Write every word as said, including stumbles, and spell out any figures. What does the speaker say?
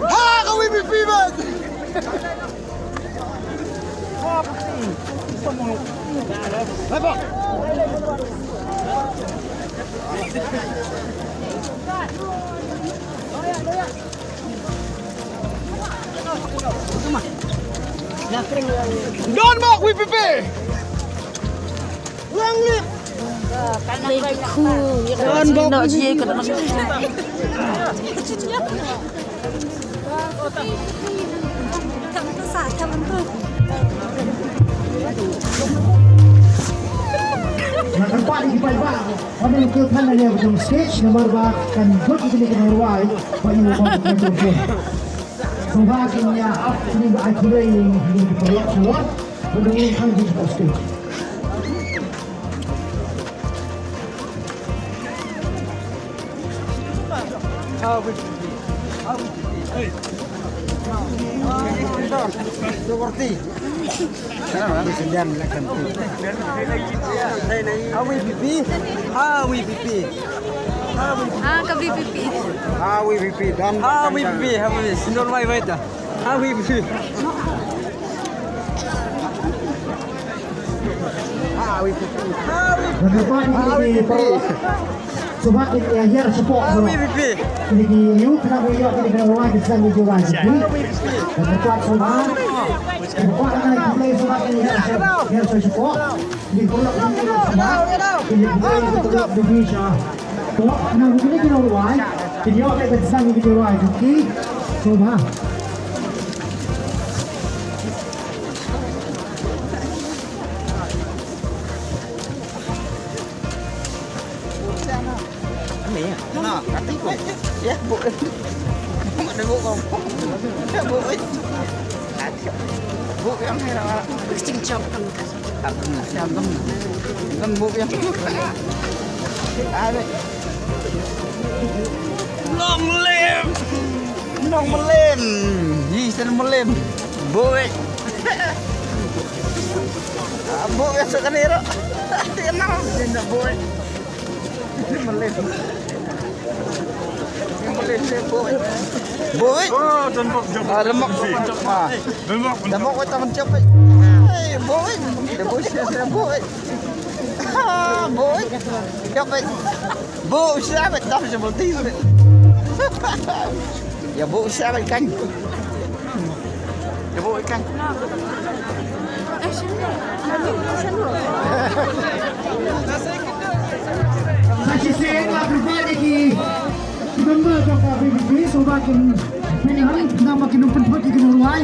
Ha, ka V P P, man! Don Bok V P P. Don Bok V P P. Nga kyrpad ïa ki paidbah ba ym kiew than lane ba jong stage namar ba kan jot ïa kine ki nongrwai ba ïa u bam ka jong. Sngewbha kin ïa ap ïa kine ba ai khublei ïa ki paralok sngewbha ba dang ïa than ïa ki stage. Awi pipi. Awi pipi. Ah, ka V P P. Awi pipi. Dan. Awi pipi. Awi pipi. Sindor mai mai ta. Awi pipi. Awi pipi. Awi pipi. Sngewbha kin ïa hiar shapoh. Awi pipi. Kine ki ïa u khnang ba ïoh kine ki nongrwai ki sdang ki jubab ki. Awi pipi. Sngewbha. Sngewbha kin ïa hiar shapoh. Kine ki paralok kine ki sngewbha. Kine ki paralok kine ki sngewbha. Kine ki nongrwai. Kine ki sdang ki jubab ki. Sngewbha. Long live! Nong Mlem, yi sen Mlem. Boi. Boi, ya sa kanero. Tenang, tenang, boi. Mlem. Mlem, boi. Boi. Oh, dan bok jam. Ah, lemak. Ah. Dan bok, dan bok, taman jam. Hey, boi. Dan boi, saya, saya, boi. Ah, boi. Jam, boi. Bok, saya, boi. Taman jam, boi. Ya, bok, saya, boi, kan. Ya, bok, kan. Sa shisien nga kyrpad ïa ki member jong ka V P P, sngewbha kin pynhun, namar kin pynthut ïa ki nongrwai.